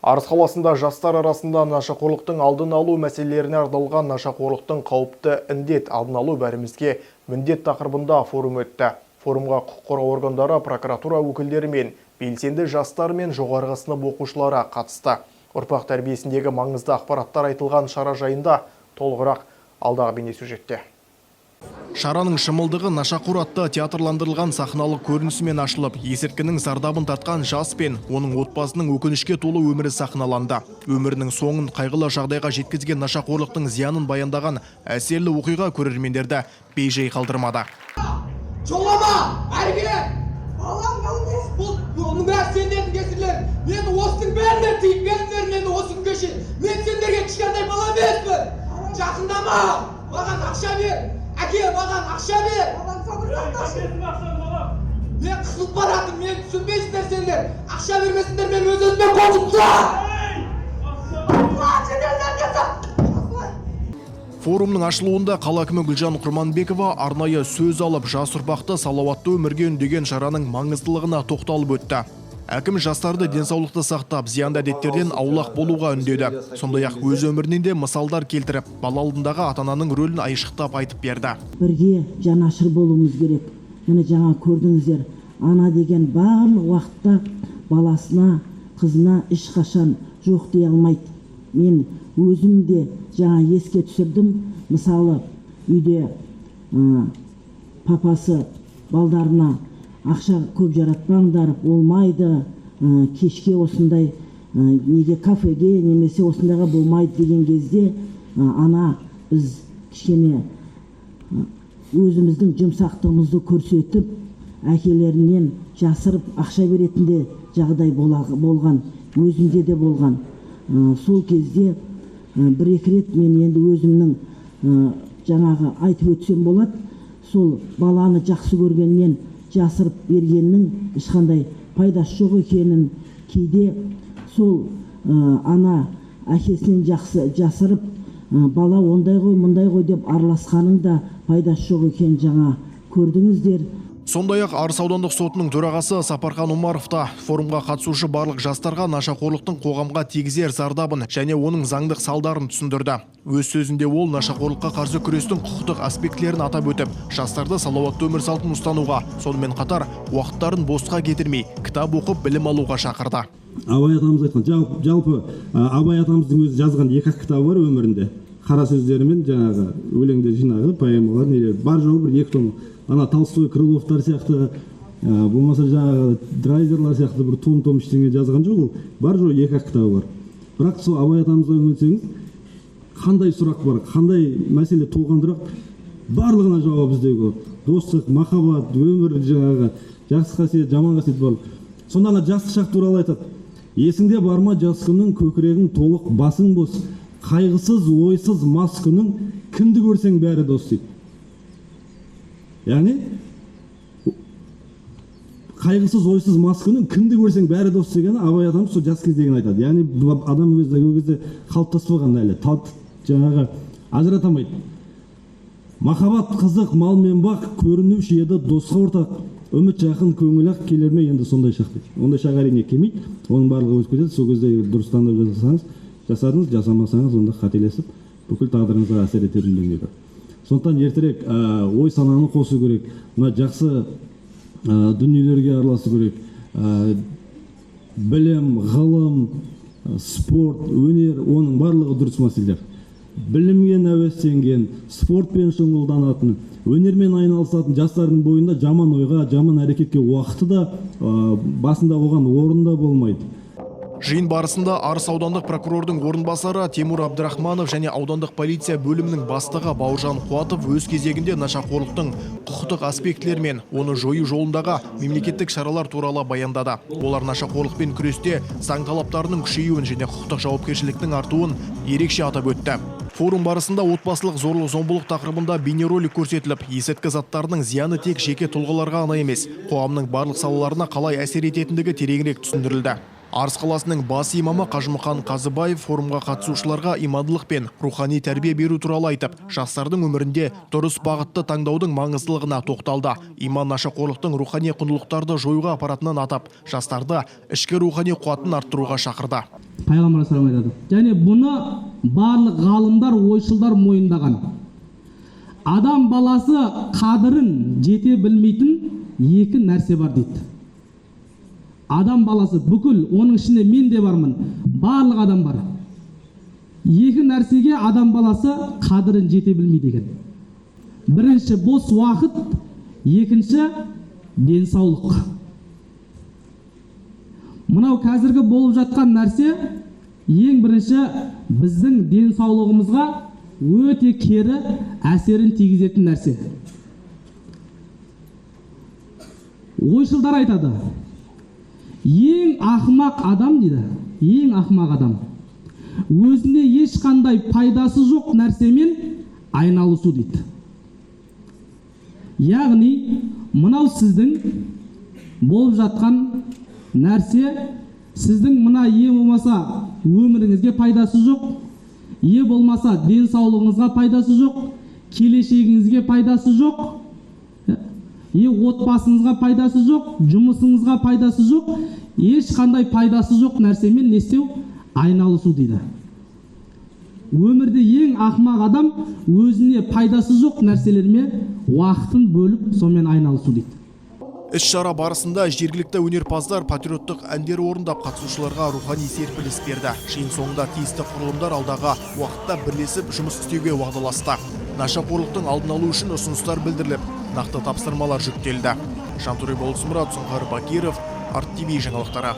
Арыс қаласында жастар арасында нашақорлықтың алдын алу мәселелеріне арналған «Нашақорлықтың қауіпті індет, алдын алу бәрімізге міндет» тақырыбында форум өтті. Форумға құқық қорғау органдары, прокуратура өкілдері мен белсенді жастар мен жоғарғы сынып оқушылары қатысты. Ұрпақ тәрбиесіндегі маңызды ақпараттар айтылған шара жайында толығырақ алдағы бейнесюжетте. Шараның шымылдығы «Нашақор» атты театрландырылған сахналық көрінісімен ашылып, есірткінің зардабын тартқан жас пен оның отбасының өкінішке толы өмірі сахналанды. Өмірінің соңын қайғылы жағдайға жеткізген нашақорлықтың зиянын баяндаған әсерлі оқиға көрермендерді бейжай қалдырмады. Жолама, әрі кел! Балам, бұл бұның бәрі сендердің кесірлерің. Мені осының бәріне тыйып келдіңдер, мені осы күнге шейін. Мен сендерге кішкентай бала емеспін. Жақындама! Маған ақша бер! Әке, маған ақша бер! Мен қысылып баратырмын, мені түсінбейсіңдер сендер. Ақша бермесеңдер, мен өз өзіме қол жұмсамын. Форумның ашылуында қала әкімі Гүлжан Құрманбекова арнайы сөз алып, жас ұрпақты салауатты өмірге үндеген шараның маңыздылығына тоқталып өтті. Әкім жастарды денсаулықты сақтап, зиянды әдеттерден аулақ болуға үндеді. Сондай-ақ өз өмірінен де мысалдар келтіріп, бала алдындағы ата-ананың рөлін айшықтап айтып берді. Бірге жанашыр болуымыз керек. Міне, жаңа көрдіңіздер, ана деген барлық уақытта баласына, қызына ешқашан жоқ дей алмайды. Мен өзім де жаңа еске түсірдім. Мысалы, үйде папасы балдарына ақша көп жаратпаңдар, болмайды, кешке осындай неге, кафеге немесе осындайға болмайды деген кезде, ана біз кішкене өзіміздің жұмсақтығымызды көрсетіп, әкелерінен жасырып ақша беретін де жағдай болған, өзімде де болған. Сол кезде бір екі рет мен енді өзімнің жаңағы айтып өтсем болады, сол баланы жақсы көргеннен жасырып бергеннің ешқандай пайдасы жоқ екенін, кейде сол ана әкесінен жақсы жасырып, бала ондай ғой, мындай ғой деп араласқанның да пайдасы жоқ екенін жаңа көрдіңіздер. Сондай-ақ Арыс аудандық сотының төрағасы Сапархан Омаров та форумға қатысушы барлық жастарға нашақорлықтың қоғамға тигізер зардабын және оның заңдық салдарын түсіндірді. Өз сөзінде ол нашақорлыққа қарсы күрестің құқықтық аспектілерін атап өтіп, жастарды салауатты өмір салтын ұстануға, сонымен қатар уақыттарын босқа кетірмей, кітап оқып білім алуға шақырды. Абай атамыз айтқан, жалпы, Абай атамыздың өзі жазған екі ақ кітабы бар өмірінде: қара сөздері мен жаңағы өлеңдер жинағы, поэмалар, нелер, бар жоғы бір екі том. Ана Толстой, Крыловтар сияқты, болмаса жаңағы Драйзерлар сияқты бір том том ештеңе жазған жоқ ол, бар жоғы екі ақ кітабы бар. Бірақ сол Абай атамызға үңілсеңіз, қандай сұрақ бар, қандай мәселе толғандырады, барлығына жауап іздеуге болады: достық, махаббат, өмір, жаңағы жақсы қасиет, жаман қасиет, барлық. Сонда ана жастық шақ туралы айтады: «Есіңде бар ма жас күнің, көкірегің толық, басың бос, қайғысыз, ойсыз мас күнің, кімді көрсең, бәрі дос», – дейді. Яғни қайғысыз, ойсыз мас күнің, кімді көрсең, бәрі дос дегені Абай атамыз сол жас кездегіні айтады. Яғни бұл адам өзі ол кезде қалыптаспаған әлі, жаңағы ажырата алмайды. «Махаббат, қызық, мал мен бақ көрінуші еді досқа ортақ, үміт жақын, көңіл ақ, келер ме енді сондай шақ?» – дейді. Ондай шақ, әрине, келмейді, оның барлығы өтіп кетеді. Сол кезде егер дұрыс таңдау жасасаңыз, жасадыңыз, жасамасаңыз, онда қателесіп, бүкіл тағдырыңызға әсер ететін дүние бар. Сондықтан ертерек ой сананы қосу керек, мына жақсы дүниелерге араласу керек. Білім, ғылым, спорт, өнер, оның барлығы дұрыс мәселелер. Білімге әуестенген, спортпен шұғылданатын, өнермен айналысатын жастардың бойында жаман ойға, жаман әрекетке уақыты да, басында оған орын да болмайды. Жиын барысында Арыс аудандық прокурордың орынбасары Тимур Абдрахманов және аудандық полиция бөлімінің бастығы Бауыржан Қуатов өз кезегінде нашақорлықтың құқықтық аспектілері мен оны жою жолындағы мемлекеттік шаралар туралы баяндады. Олар нашақорлықпен күресте заң талаптарының күшеюін және құқықтық жауапкершіліктің артуын ерекше атап өтті. Форум барысында отбасылық зорлық зомбылық тақырыбында бейнеролик көрсетіліп, есірткі заттарының зияны тек жеке тұлғаларға ғана емес, қоғамның барлық салаларына қалай әсер ететіндігі тереңірек түсіндірілді. Арыс қаласының бас имамы Қажымұқан Қазыбаев форумға қатысушыларға имандылық пен рухани тәрбие беру туралы айтып, жастардың өмірінде дұрыс бағытты таңдаудың маңыздылығына тоқталды. Имам нашақорлықтың рухани құндылықтарды жоюға апаратынын атап, жастарды ішкі рухани қуатын арттыруға шақырды. Пайғамбар алейхиссалам айтады. Және бұны барлық ғалымдар, ойшылдар мойындаған. Адам баласы қадірін жете білмейтін екі нәрсе бар дейді. Адам баласы бүкіл, оның ішінде мен де бармын, барлық адам бар. Екі нәрсеге адам баласы қадірін жете білмейді екен. Бірінші бос уақыт, екінші денсаулық. Мынау қазіргі болып жатқан нәрсе ең бірінші біздің денсаулығымызға өте кері әсерін тигізетін нәрсе. Ойшылдар айтады, ең ақымақ адам дейді, ең ақымақ адам өзіне ешқандай пайдасы жоқ нәрсемен айналысу дейді. Яғни мынау сіздің болып жатқан нәрсе, сіздің мына е болмаса өміріңізге пайдасы жоқ, е болмаса денсаулығыңызға пайдасы жоқ, келешегіңізге пайдасы жоқ, е отбасыңызға пайдасы жоқ, жұмысыңызға пайдасы жоқ, ешқандай пайдасы жоқ нәрсемен не істеу? Айналысу дейді. Өмірде ең ақымақ адам өзіне пайдасы жоқ нәрселермен уақытын бөліп сонымен айналысу дейді. Іс-шара барысында жергілікті өнерпаздар патриоттық әндер орындап қатысушыларға рухани серпіліс берді. Жиын соңында тиісті құрылымдар алдағы уақытта бірлесіп жұмыс істеуге уағдаласты. Нашақорлықтың алдын алу үшін ұсыныстар білдіріліп, нақты тапсырмалар жүктелді. Жантөре Болысмұрат, Сұңқар Бакиров, Арт ТВ жаңалықтары.